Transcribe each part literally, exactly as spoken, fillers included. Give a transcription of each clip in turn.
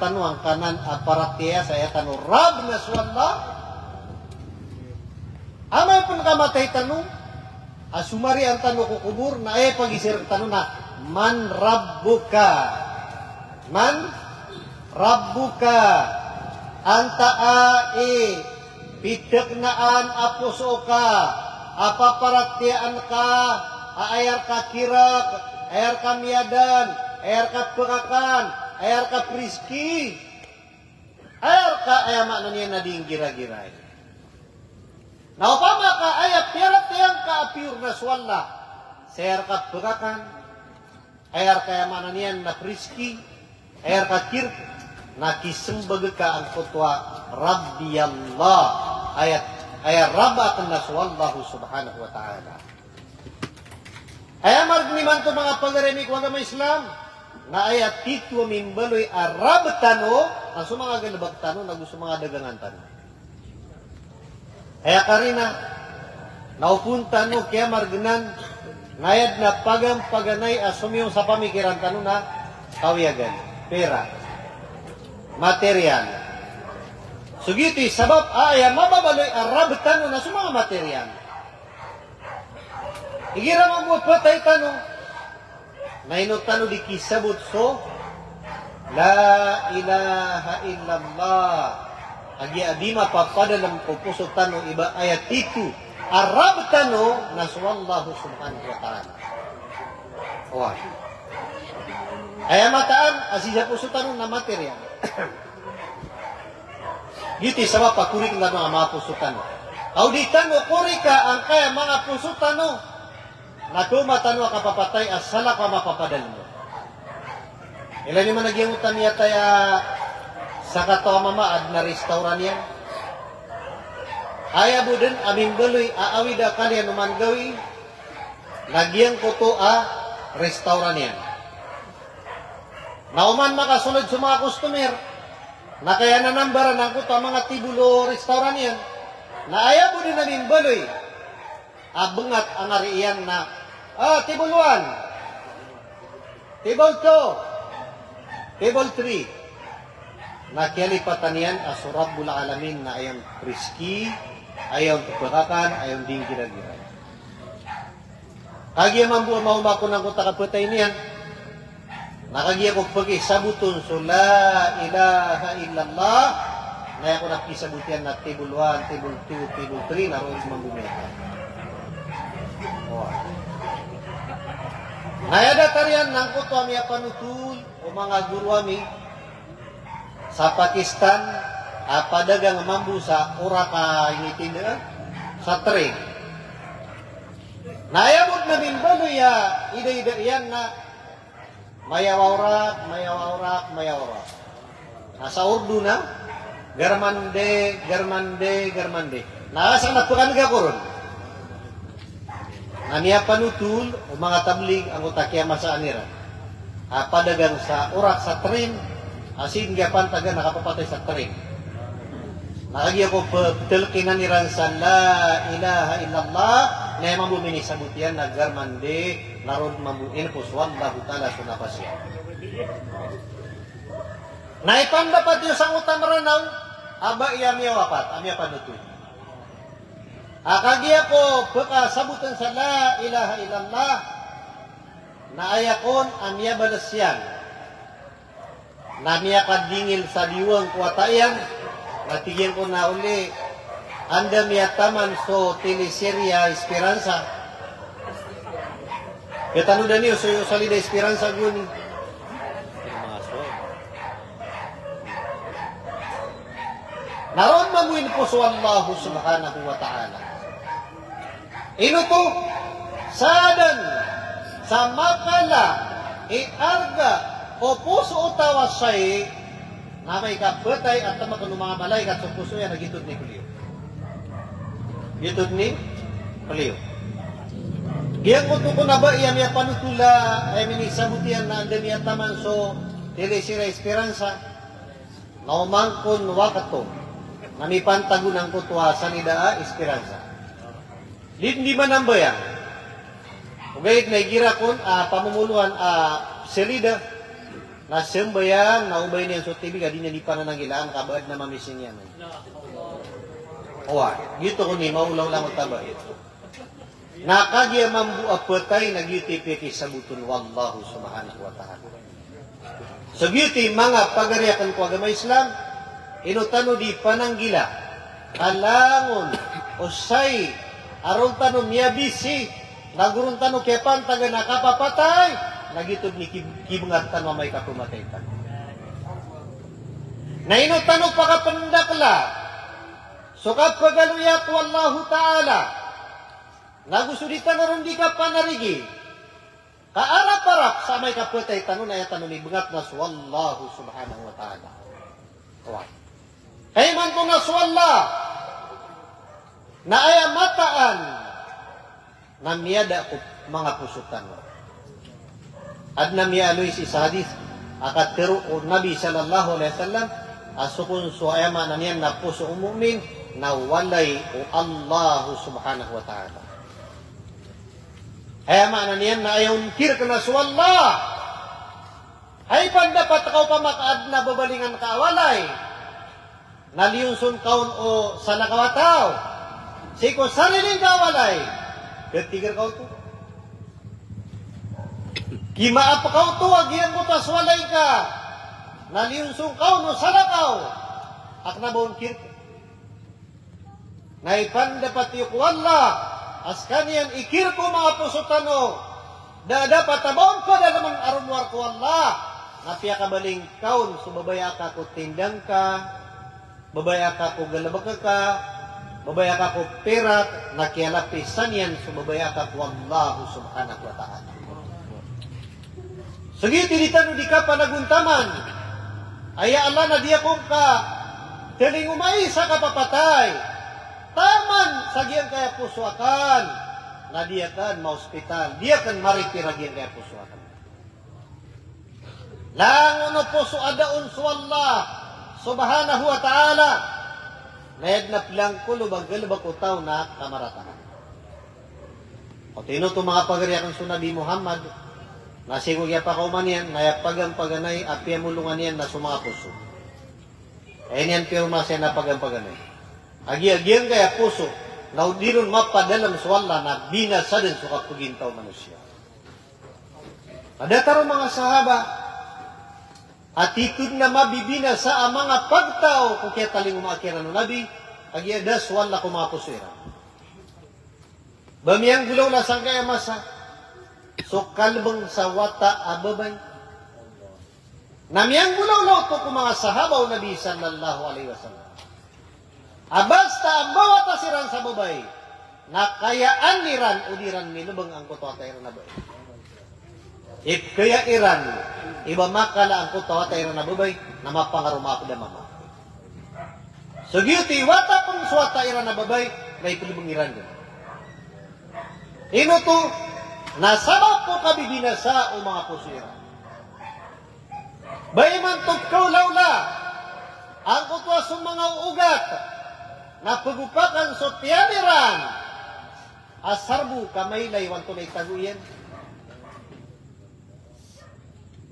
tano angkanan a paratiyaya sa aya tano Rabb na so Allah. Amay pn ka matay tano, a somarian tano ko kobor, na aya pagisir tano na, "Man rabbuka?" Man rabbuka? Antaa i pithaknaan a poso ka, a paparatiyayaan ka, a aya rka kirak, aya rka miyadan, aya rka pkakan, aya rka priski, aya rka, aya maana niyan na di nggiragirai. Na opama ka aya piyaratiyayaan ka a pure na so Allah, sa aya rka pkakan, aya rka, aya maana niyan na priski, aya rka kirak, na kismbag ka angkoto a Rabbi Allah, aya, aya Rabb akn na so Allah subhanahu wa ta'ala. Aya margn imanto manga pagari ami ko agama Islam, na aya tito a mimbaloy a Rabb tano, na so manga galbk tano, nago so manga dagangan tano. Aya karina, na opama tano kiyamargnan, na aya dn a paganay a somiyong sa pamikiran tano na kawiyagan, pera, material. So giyoto i sabap a aya mababaloy a Rabb tano na so manga material. Igira mambo a phatay tano, na ino tano di kisabot so La ilaha illallah. Kagiya a di mapapadalm ko poso tano i ba aya tito a Rabb tano na so Allah subhanahu wa ta'ala. Oway. Aya mataan a sii sa poso tano na material. Giyoto i sabap a korikn tano a manga poso tano. Ka o di tano korika angkaya manga poso tano, na pman tano a kapapatay a salakaw a mapapadalm. Ilay niyo man a giyangkoto a miyatay a sakataw a mama a adn a restaurant iyan. Aya bo dn a mimbaloy a awid a akal iyan oman gawii na giyangkoto a restaurant iyan. Na oman makasold so manga customer, na kaya nanambaran angkoto a manga table o restaurant iyan. Na aya bo dn a mimbaloy a bngat a ngari iyan na, ah, table one, table two, table three. Na kiyalipatan iyan a so Rabbul Alamin na aya on priski, aya on pkakan, aya on di nggiragirai. Kagiya mambo a maoma kon angkoto a kapatay niyan, na kagiya ko pkisabot on so La ilaha illallah, na aya kon a pkisabot iyan na table one, table two, table three, na roo mambo miyatay. Oway. Na aya datar iyan na angkoto a miyapanotol o manga goro ami sa Pakistan a padagang mambo sa orak a initindaan sa train. Na aya bo dn a mimbaloy a ida-ida iyan na mayawa orak, mayawa orak, mayawa orak. Na sa Urdu na, garmande, garmande, garmande. Na asa na pkangga ko ron. Na miyapanotol o manga tablig angkoto a kiyamasaan iran a padagang sa orak sa train, a sii dn giya pantagan a kapapatay sa train. Na kagiya ko ptalkinan iran sa La ilaha illallah, na aya mambo minisabot iyan na garmande, na roo mambo inpo so Allahu Ta'ala so napas iyan. Na ipandapat iyo sangkoto a Mranaw a bai a miyawapat, a miyapanotol. A kagiya ko pkasabotn sa La ilaha illallah, na aya kon a miyabalas iyan na miyakadingil sa diwang ko wata iyan, na tig iyan kon a oli, anda miyataman so teleserye a Esperanza? Katanodan iyo so Salida Esperanza goni. Na roo mambo inpo so Allah subhanahu wa ta'ala. Ino oto? Sa dn sa makala i arga o poso o taw a shayi, na amay ka phatay a tmkn o manga malaikat so poso iyan a giyoto dn i kliyo. Giyoto dn i kliyo. Giyangkoto kon a bai a miyapanotol a, aya minisabot iyan na anda miyataman so teleserye a Esperanza. Na oman kon wakto na mipantag on angkoto a Salida a Esperanza. Di dn di manambayang. Ogaid na igira kon a pamomoloan a Salida, Na sambayang, na o ba niyan so T V ka di niyan di panananggilaan, ka ba adn a mamising iyan. Oway, giyoto kon i maolaola o tabaid. Na kagiya mambo a phatay na giyoto i piyakisabot on o Allah subhanahu wa ta'ala. So giyoto i manga pagari akn ko agama Islam, ino tano di pananggila, ka langon o saya a ron tano miyabisi, na go ron tano kiyapantagan a kapapatay, na giyoto dn i ki-, kibngat tano amay ka pmatay tano. Na ino tano pakapndakla so kapagaloya ko Allahu Ta'ala, na go so di tano ron di kapanarigi, ka arap-arap sa amay ka phatay tano na aya tano mibngat na so Allah subhanahu wa ta'ala. Oway. Ka imanto na so Allah na aya mataan na miyada ko manga poso tano. Adn a miyaaloy sii sa hadith a katharo o Nabi sallallahu alaihi wasallam, a so kon so aya maana niyan na poso o mu'min na walay o Allah subhanahu wa ta'ala. Aya maana niyan na aya on kirk na so Allah. Hay pn dapat ka opama ka adn a babalingan ka a walay, na liyonson ka on o salakaw a taw sii ko sarili ngka a walay, katigr ka oto. Kimaap ka oto a giyangkoto a so walay ngka, na liyonson ka on o salakaw, a kna ba on kirk. Na ipndapat iyo ko Allah a skaniyan i kirk o manga poso tano. Da a dapat a ba on padalmn a romowar ko Allah. Na piyakabaling ka on so babaya ka ko tindang ka, babaya ka ko galbk ka, babaya ka ko pirak, na kiyalapisan iyan so babaya ka ko Allah subhanahu wa ta'ala. So giyoto i di tano di kapanagontaman. Aya Allah na di ako ngka talingomai sa kapapatay. Taman sa giyangkaya poso akn na di akn maospital, di akn maripir a giyangkaya poso akn. Langon o poso a da on so Allah subhanahu wa ta'ala, na aya dn a plangkolob a galbk o taw na kamarataan. Oto ino oto manga pagari akn so Nabi Muhammad, na sii ko kiyapakaoma niyan, na aya pagampaganay a piyamolongan iyan na so manga poso. Aya niyan piyaromasay na pagampaganay. A giya, giyangkaya poso, na o di ron mapadalm so Allah na binasa dn so kapagintaw o manosiya. A datar o manga sahaba a titho dn a mabibinasa a manga pagtaw ko kiyatalingoma kiran o Nabi, a giya da so Allah ko manga poso iran. Ba miyanggolawla sangkaya masa so kalbng sa wata a babay. Na miyanggolawla oto ko manga sahaba o Nabi sallallahu alaihi wasallam a basta a mbawata siran sa babay, na kayaan iran o di iran milbng angkoto a wata iran a babay. Ipkaya iran i ba makala angkoto a wata iran a babay na mapangaroma a pd a mama. So giyoto i wata pn so wata iran a babay na ipilbng iran dn. Ino oto? Na sabap ko kabibinasa o manga poso iran. Ba imanto pkaolawla angkoto a so manga oogat na pgopakan so tiyan iran a sarbo ka mailay o antonaa i tago iyan.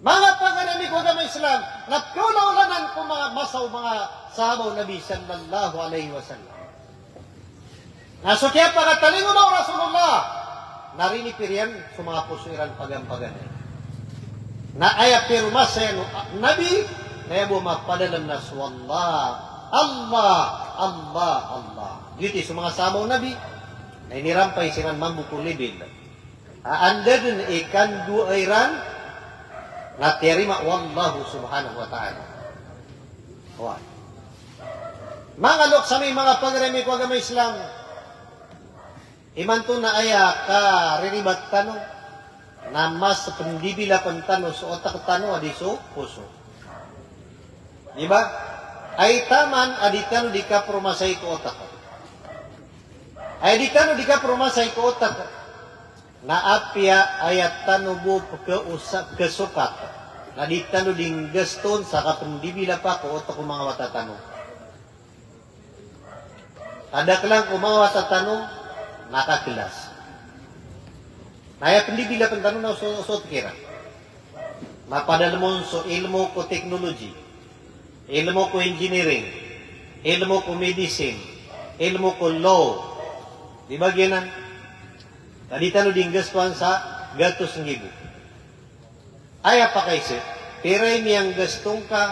Manga pagari ami ko agama Islam, na pkaolawla nan ko manga masa o manga sahaba o Nabi sallallahu alaihi wasallam. Na so kiyapakatalingoma o Rasulullah na rinipir iyan so manga poso iran pagampaganay. Na aya piromasa iyan o Nabi na aya bo mapadalm na so Allah, Allah, Allah, Allah. Giyoto i so manga sahaba o Nabi na inirampay siran mambo ko level a anda dn i kandoa iran na tiyarima o Allah subhanahu wa ta'ala. Oway. Manga loks ami, manga pagari ami ko agama Islam, imanto na aya kariribat tano na mas pndibilapn tano so otak tano a di so poso. Di ba? Ay taman a di tano di kapromasay ko otak. Ay di tano di kapromasay ko otak. Na apiya aya tano bo pkhaosa-, pkhasokat, na di tano di nggaston sa kapndibilapa ko otak o manga wata tano. Kadaklan ko manga wata tano na kaklas. Na aya pndibilapn tano na so, so otak iran. Mapadalem on so ilmo ko technology, ilmo ko engineering, ilmo ko medicine, ilmo ko law. Di ba giyanan? Na di tano di nggastoan sa gatos nggibo. Aya pakaiza, pira i miyanggasto ngka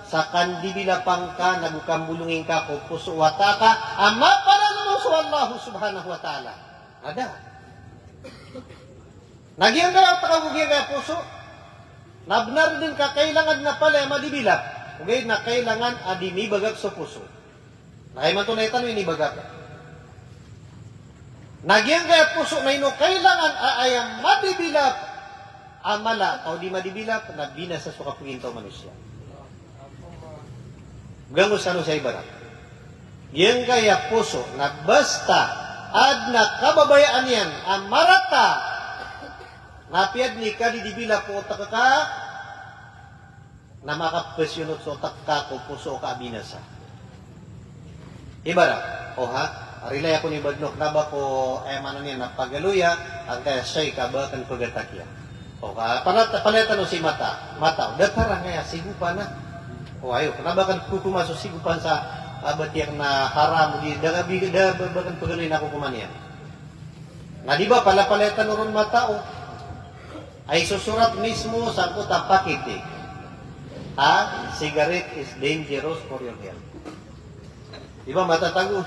sa kandibilap angka nago kambolongi ngka ko poso o wata ka a mapadalem on so Allah subhanahu wa ta'ala? Ada. Na giyangkaya otak ago giyangkaya poso, na benar den ka kailangan na palaya madibilap, ogaid na kailangan a di mibagak so poso. Na kay imanto na aya tano inibagak. Na giyangkaya poso na ino kailangan a aya madibilap a mala, ka o di madibilap na binasa so kapagintaw o manosiya. Ganggo sano sa ibarat. Giyangkaya poso na basta aden a kababayaan iyan a marata, na apiya den i kadidibilap o otak ka, na makapasiyonot so otak ka ko poso ka a binasa. Ibarat, o ha, rilai ako ni badnok na ba ko, eh, maana niyan na pagaloya, angkaya shay ka ba aken pegatakiya. O ka, panat-, panatan o si mata, mata, o datar angkaya sigopan na. O ayo, kena ba aken kokoman so sigopan sa, ah, batiya aken na haram, di, da, da, da, ba aken pegaloya na kokoman iyan. Na di ba palapalaya tano ron mata o. Ay sosorat mismo sangkoto a pakete a cigarette is dangerous for your health. Di ba matatago?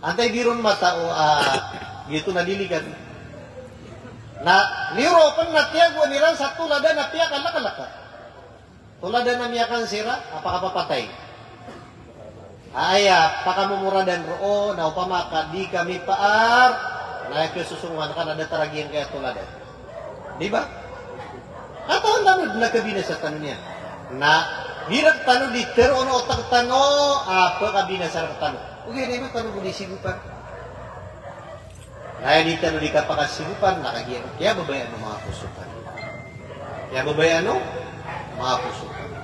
Antaa i di ron mata o, ah, giyoto na delikado. Na niyoro pen na tiyagoan iran sa toladan a piyakalekaleka. Toladan a miyakanser a, a pakapapatay. Aya pakamomoradan roo, na opama ka di ka mipaar, na aya kesosongowan ka na datar a giyangkaya toladan. Di ba? Katawan tano den a kabinasa tano niyan. Na di rektano di teroon o otak tano a pekabinasa rektano. Ogaid na ino tano bo di sigopan. Na aya di tano di kapakasigopan na kagiya kiyababayaan o manga poso tano. Kiyababayaan o manga poso tano.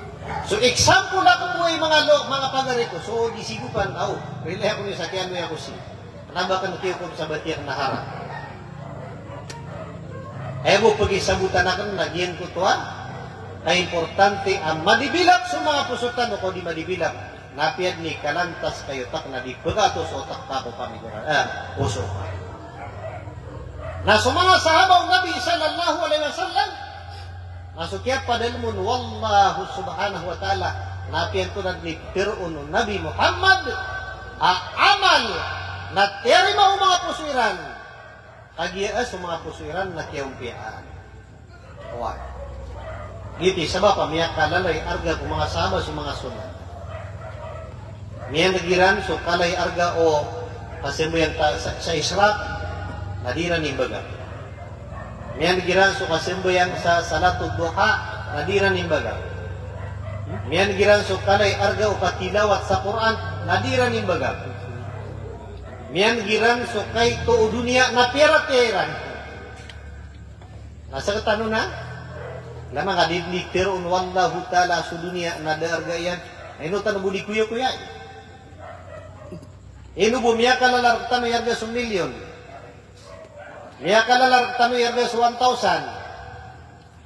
So example ako bo i manga lo, manga pagari ko, so di sigopan, aw, rilai ako niyo sa kiyaaloy ako sii. Kena ba aken kiyokom sa batiya aken na haram. Aya bo pegisabotan aken na giyangkoto a kaimportante a madibilap so manga poso tano, ka o di madibilap na apiya den i kalantas ka i otak na di pegatos o otak ka ko pamikiran, eh, poso. Na so manga sahaba o Nabi sallallahu alaihi wasallam, na so kiyapadalem on o Allah subhanahu wa ta'ala, na apiya antonaa den i teroon o Nabi Muhammad a amal na tiyarima o manga poso iran. Kagiya a so manga poso iran na kiyaompiyaan. Oway. Giyoto i sabap a miyakalalay arga ko manga sahaba so manga sunnah. Miyaneg iran so kalay arga o kasambayang ta, sa, sa ishraq, na di iran imbagak. Miyaneg iran so kasambayang sa salatul duha, na di iran imbagak. Miyaneg iran so kalay arga o katilawat sa Qur'an, na di iran imbagak. Miyaneg iran so kaito o doniya na piyaratiyaya iran. Na sektano na, lamang a di, di teroon o Allahu Ta'ala so doniya na da arga iyan. Ino tano bo di koyakoyai? Ino bo miyakalala rektano i arga so milyon? Miyakalala rektano i arga so one thousand?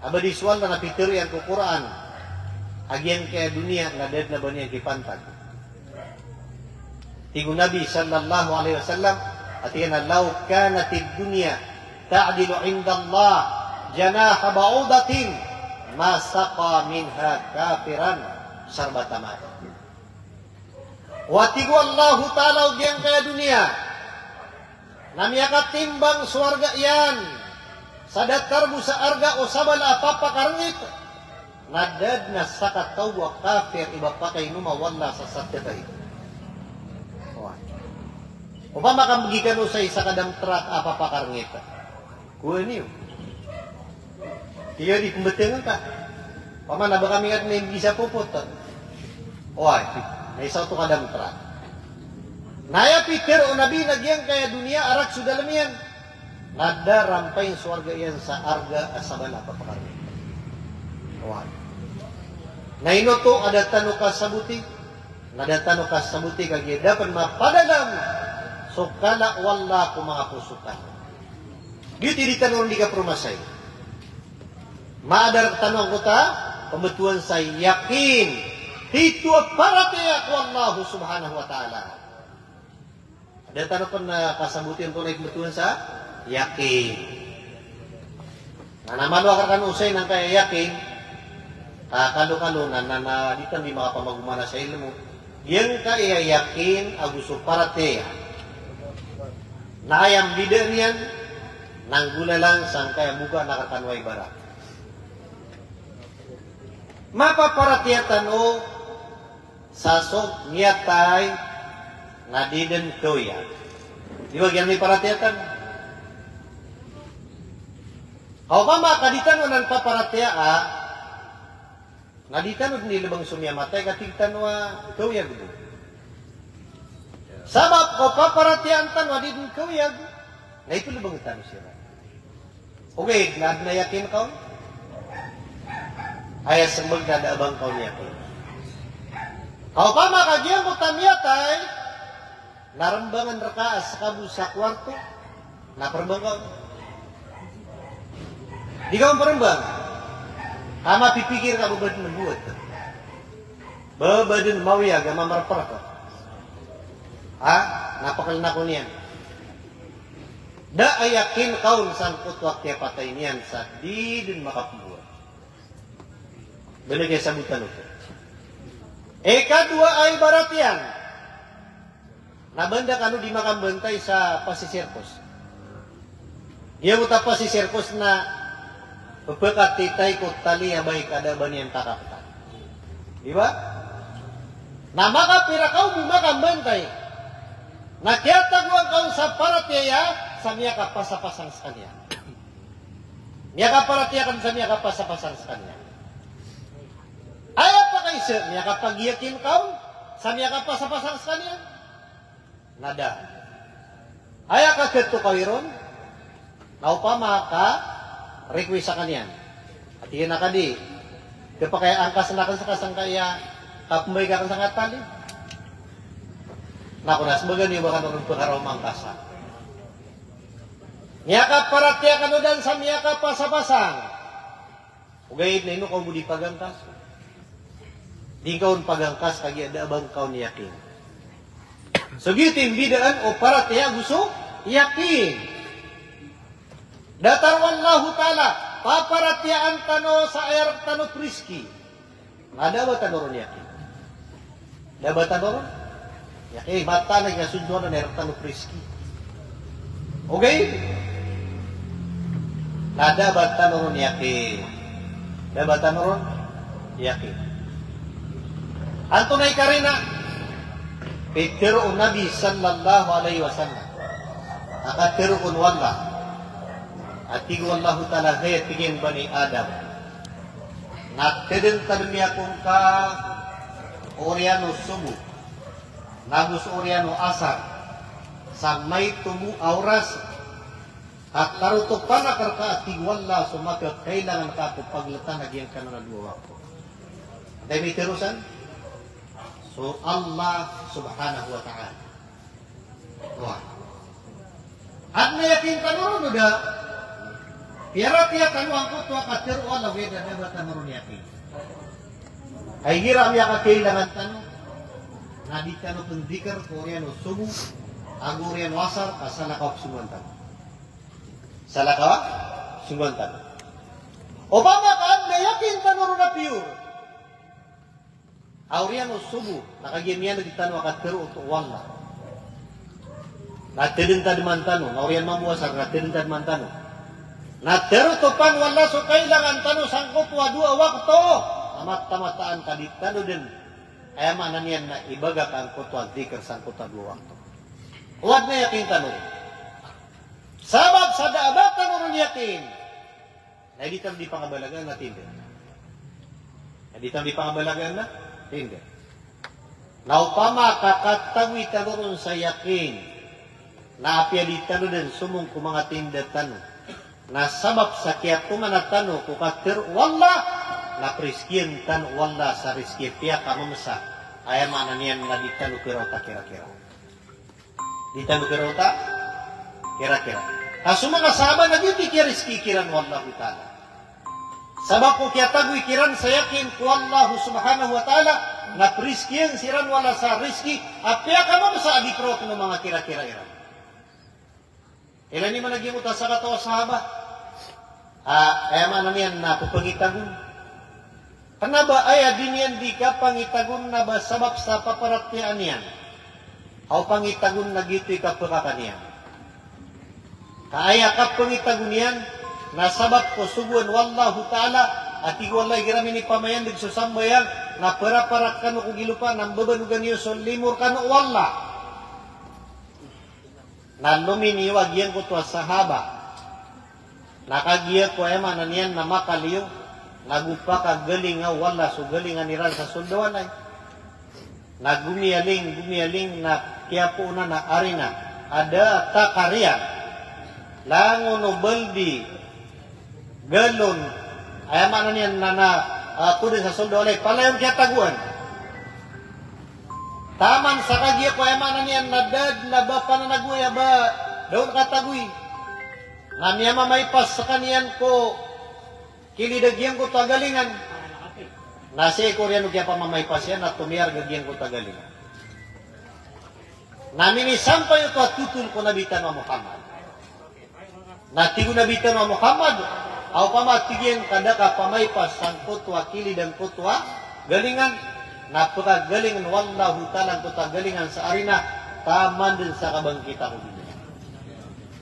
A ba di so Allah na pitero iyan ko Qur'an a giyangkaya doniya na da den a ba niyan kipantag. Tig o Nabi sallallahu alaihi wasallam, a tig iyan a, "Law kanatid dunya ta'dilu indallah janaha ba'udatin, ma saqa minha kafiran sharbata ma." Oway, tig o Allahu Ta'ala, o giyangkaya doniya na miyakatimbang so arga iyan sa datar bo sa arga o sabala a papakarengit, na da den a sakataw a kafir i ba pakainoma o Allah sa satiya tarik. Oway. Opama ka mbegi kano sa isa ka dump truck a papakarengit. Kowaa niyo. Iyo di pembetengan ka. Paman a ba kami ngat na imbisa popot. Oway, na isa oto ka dump truck. Na aya pitero o Nabi na giyangkaya doniya a rakhs so dalem iyan, na da rampayin so arga iyan sa arga a sabala a papakarengit. Oway. Na ino oto a da tano kasaboti, na da tano kasaboti kagiya da pen mapadalem so kala o Allah ko manga poso tano. Giyoto i di tano ron di kaperomasay. Maadar tano angkoto a pembetowan sa yakin. Pito a paratiyaya ko Allah subhanahu wa ta'ala. Da tano pen, ah, kasaboti antonaa i pembetowan sa yakin. Na, na mano a karkano osayn angkaya yakin, ah, kalokalo na, na, na di tano di makapamagomana sa ilmo. Giyangkaya yakin ago so paratiyaya na aya mbidaan iyan, na nggolalan sangkaya moga na karkano a ibarat. Mapaparatiyaya tano sa so miyatay na di den kaoyag. Di ba giyanan i paratiyaya tano? Ka opama ka di tano anan paparatiyaya, na di tano den ilebeng so miyamatay ka tig tano a kaoyag bo. Sabap ko paparatiyayaan tano a di den kaoyag, na ipelebeng tano siran. Ogaid na aden a yakin ka on? Aya sembag na da a ba ngka on yakin. Ka opama ka giyangkoto a miyatay na rembangan reka a seka bo sa kowarto, na perembang ka on? Di ka on perembang. Ka mapipikir ka ba ba den mbuat, ba ba den maoyag a mamerper ka. Ha? Na pekelen ako niyan. Da a yakin ka on sangkoto a kiyapatay niyan sa di den makapembuat. Ba na giya sabotan oto. Ikadowa a ibarat iyan na ba nda kano di makambantay sa pasisirkos. Giyangkoto a pasisirkos na pepekatitay ko tali a ba i ka da a ba niyan kakapetan. Di ba? Na makapira ka on bo makambantay? Na kiyatagoan ka on sa paratiyaya sa miyakapasapasang sekaniyan. Miyakaparatiyaya ka on sa miyakapasapasang sekaniyan. Aya pakaisa, miyakapagyakin ka on sa miyakapasapasang sekaniyan? Na da. Aya kaketokawi ron, na opama ka request sekaniyan a tig iyan a kadi, kepakay angkasen aken seka sangkaya kapembay ka aken sangkaya tali. Na ko na sembagan iyo ba kano ron pekaraoma angkasa. Miyakaparatiyaya kano den sa miyakapasapasang. Ogaid na ino ka on bo di pagangkas? Di ngka on pagangkas kagiya da a ba ngka on yakin. So giyoto i mbidaan o paratiyaya ago so yakin. Datar o Allahu Ta'ala, paparatiyayaan tano sa aya rektano perizki. Na da a ba tano ron yakin? Da a ba tano ron yakin? Mataan a giya so Tuhan na aya rektano perizki. Ogaid na da a ba tano ron yakin. Da a ba tano ron yakin. Antonaa i karina? Pitero o Nabi sallallahu alaihi wasallam a katero kon o Allah a tig o Allahu Ta'ala, hay, tig iyan, Bani Adam, na teden ta den miyakongka oriyan o sobo nago so oriyan o asar sa maito bo a oras a karotopan ka reka a tig o Allah so makakailangan ka ko pagltan a giyangkanan a dowa wakto. Antaa i mitero san? So Allah subhanahu wa ta'ala. Wah. Aden a yakin tano ron o da? Piyaratiyaya tano angkoto a katero o Allah, ogaid na da a ba tano ron yakin. Ka igira a miyakakailangan tano na di tano pen dikir ko oriyan o sobo ago oriyan o asar, ka salakaw a pesongowan tano. Salakaw a pesongowan tano. Opama ka aden a yakin tano ron a pure a oriyan o sobo na kagiya miyaneg tano a katero oto o Allah na teden ta den man tano, na oriyan mambo o asar na teden ta den man tano, na terotopan o Allah so kailangan tano sangkoto a dowa wakto, na mataan-mataan ka di tano den, aya maana niyan na ibaga ka angkoto a dikir sangkoto a dowa wakto. O aden a yakin tano ron? Sabap sa da a ba tano ron yakin, na di tano di pangabalagaan a tinda. Na di tano di pangabalagaan a tinda. Na opama ka katagoy tano ron sa yakin, na apiya di tano den somong ko manga tinda tano, na sabap sa kiyatomana tano ko katero o Allah, na perizkian tano o Allah sa rizki a piyakamemesa, aya maana niyan na di tano kiraota kirakira. Di tano kiraota kirakira. Ka so manga sahaba na giyoto i kiyarizki kiran o Allahu Ta'ala. Sabap ko kiyatagoy kiran sa yakin ko Allah subhanahu wa ta'ala, na prizkiyan siran o Allah sa rizki a piyakamabsa a di prawt o manga kirakira iran. Ilay niyo man a giyangkoto a sakataw a sahaba a, aya maana niyan na pphangitagon. Kna ba aya dii niyan dii kapangitagon na ba sabap sa paparatiyayaan iyan. Aw pangitagon na giyoto i kapkhakan iyan. Ka aya kapangitagon iyan na sabap ko sogoan o Allahu Ta'ala, a tig o Allah, igira minipamayandag so sambayang, na prapara kano ko gilopa, na mbabanogan iyo so limo rkano o Allah. Na lominiyo a giyangkoto a sahaba. Na kagiya ko, aya maana niyan na makaliyo, na go pakagalinga o Allah so galingan iran sa sold a walay. Na gomiyaling, gomiyaling na kiyapoonan a arina a da a takariyan. Langon o baldi, galon, aya maana niyan na, na, ah, ko dn sa sold a walay, palaya on kiyatagoan. Taman sa kagiya ko, aya maana niyan na da dn a ba pananagoy a ba da on katagoy. Na miyamamaypas skaniyan ko kilid a giyangkoto a galingan. Na sii ko oriyan o kiyapamamaypas iyan na tomiyarg a giyangkoto a galingan. Na minisampay oto a totol ko Nabi tano a Muhammad. Na tig o Nabi tano a Muhammad, a opama tig iyan ka da ka pamaypas sangkoto a kilid angkoto a galingan, na pkagalingan o Allahu Ta'ala angkoto a galingan sa arina, taman dn sa kabangkit ko doniya.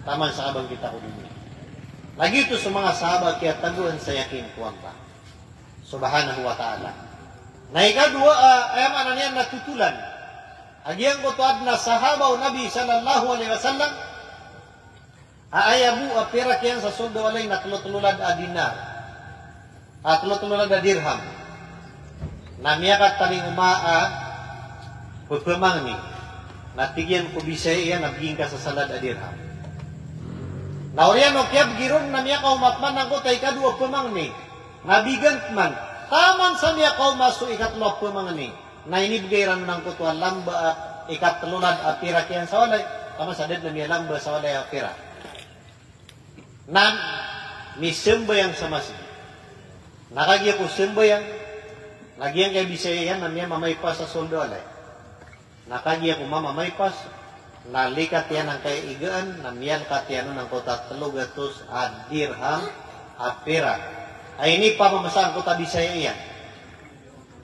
Taman sa kabangkit ko doniya. Na giyoto so manga sahaba a kiyatagoan sa yakin ko Allah Subhanahu wa Ta'ala. Na ikadowa, ah, aya maana niyan na totolan a giyangkoto a adn a sahaba o Nabi sallallahu alaihi wasallam, a aya bo a pirak iyan sa sold a walay na tlo-tlo lad a dinar. A tlo-tlo lad a dirham. Na miyakatalingoma a pphamangni. Na tig iyan ko bisaya iyan na bgi ngka sa salad a dirham. Na oriyan o kiyabgi ron na miyakaoma pman angkoto a ikadowa a phamangni. Na bigan pman. Taman sa miyakaoma so ikatlo a phamangni. Na inibgay iran on angkoto a lamba a ikatlo lad a pirak iyan sa walay. Taman sa da dn a miyalamba sa walay a pirak. Na misambayang sa masgit. Na kagiya ko sambayang, na giyangkaya bisaya iyan na miyamamaypas sa sold a walay. Na kagiya ko mamamaypas, na likat iyan angkaya igaan, na miyalkat iyan on angkoto a tlo gatos a dirham a pirak. A inipamamasa angkoto a bisaya iyan.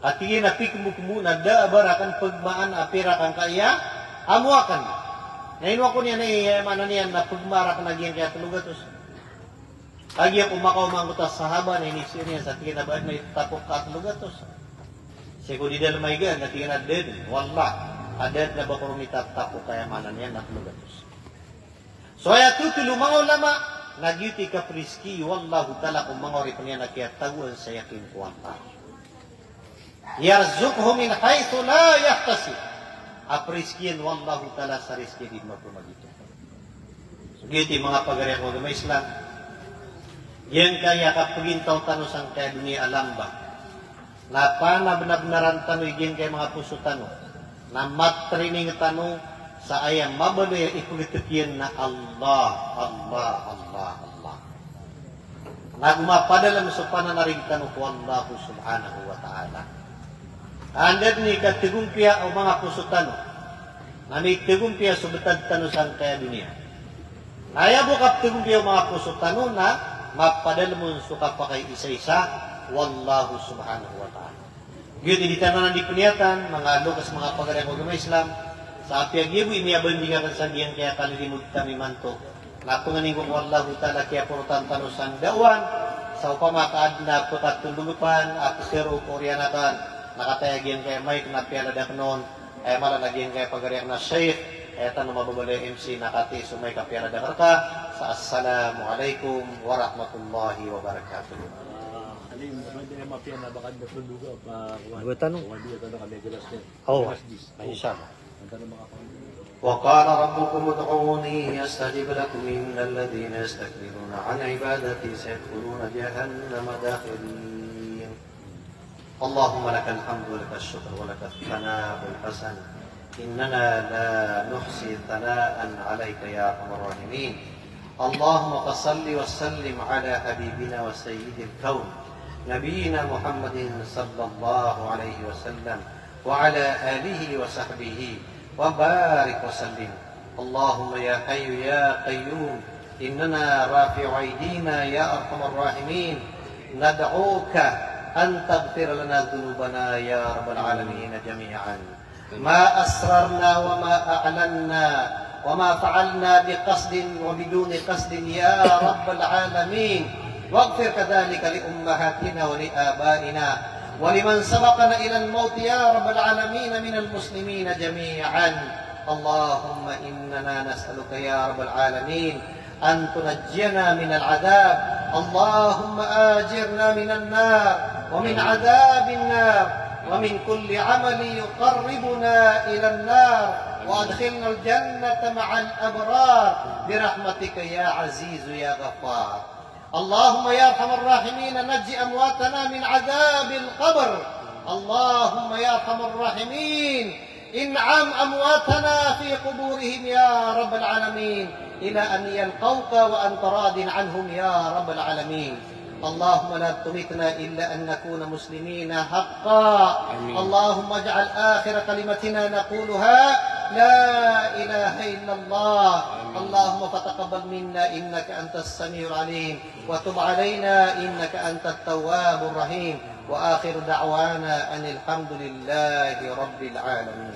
Katii na pikmokmo na da a ba rakn pgmaan a pirak angkaya amo akn. Na ino ako niyan, aya maana niyan na pgmaa rakn a giyangkaya tlo gatos. Kagiya ko makaoma angkoto a sahaba na inizaan iyan sa tig iyan a ba adn a itapok ka a tlo gatos. Sii ko di dalm a igaan na tig iyan a da dn, wallah, a da dn a ba ko ron itapok ka, aya maana niyan na tlo gatos. So aya totol o manga ulama, na giyoto i kaprizki o Allahu Ta'ala ko manga oripn iyan a kiyatagoan sa yakin ko Allah. Yarzuqhu min haythu la yahtasib. A prizki iyan o Allahu Ta'ala sa rizki a di mapmagitong. So giyoto i manga pagari akn ko agama Islam. Giyangkaya kapagintaw tano sangkaya doniya a lamba. Na panabnabnaran tano i giyangkaya manga poso tano. Na matraining tano sa aya mabaloy a ipgtk iyan na Allah, Allah, Allah, Allah. Na go mapadalm so pananarig tano ko Allah subhanahu wa ta'ala. Anda dn i katgompiya o manga poso tano. Na mitgompiya so btad tano sangkaya doniya. Na aya bo kaptgompiya o manga poso tano na mapadalm on so kapakaisaisa o Allah subhanahu wa ta'ala. Giyoto i di tano nan di pniyatan, manga loks, manga pagari akn ko agama Islam, sa apiya giya bo i miyabanding akn sa giyangkaya kalilimod tano imanto. Na pangnin ko ko Allahu Ta'ala kiyaporotan tano sa ndaowan, sa opama ka adn a pkatondogpan, a pkharoon ko oriyan akn, na kataya giyangkaya mic na piyaladak on, aya mala na giyangkaya pagari akn a Sheikh, aya tano mababaloy a M C na katii so mic a piyaladak rka, sa assalamu alaikum warahmatullahi wabarakatuh. Alim, ano, hindi na mapiya na baka na tundog pa, Ano ba tanong? Wadi, ano, kami, galas niya. Oh, Galas dis. Ay, isa. Ang tanong, mga pang- وقال ربكم ادعوني أستجب لكم إن الذين يستكبرون عن عبادتي سيدخلون جهنم داخرين. اللهم لك الحمد ولك الشكر ولك الثناء الحسن. إننا لا نحصي ثناء عليك يا أرحم الراحمين. اللهم فصل وسلم على حبيبنا وسيد الكون نبينا محمد صلى الله عليه وسلم وعلى آله وصحبه وبارك وسلم. اللهم يا حي يا قيوم، إننا رافع أيدينا يا أرحم الراحمين، ندعوك أن تغفر لنا ذنوبنا يا رب العالمين جميعا. ما أسررنا وما أعلنا وما فعلنا بقصد وبدون قصد يا رب العالمين، واغفر كذلك لأمهاتنا ولآبائنا ولمن سبقنا إلى الموت يا رب العالمين من المسلمين جميعا. اللهم إننا نسألك يا رب العالمين أن تنجينا من العذاب. اللهم آجرنا من النار ومن عذاب النار ومن كل عمل يقربنا إلى النار وأدخلنا الجنة مع الأبرار برحمتك يا عزيز يا غفار. اللهم يا أرحم الراحمين نجي أمواتنا من عذاب القبر. اللهم يا أرحم الراحمين انعم أمواتنا في قبورهم يا رب العالمين إلى أن يلقوك وأنت راض عنهم يا رب العالمين. اللهم لا تمتنا إلا أن نكون مسلمين حقا. اللهم اجعل آخر كلمتنا نقولها لا إله إلا الله. اللهم فتقبل منا إنك أنت السميع العليم وتب علينا إنك أنت التواب الرحيم. وآخر دعوانا أن الحمد لله رب العالمين.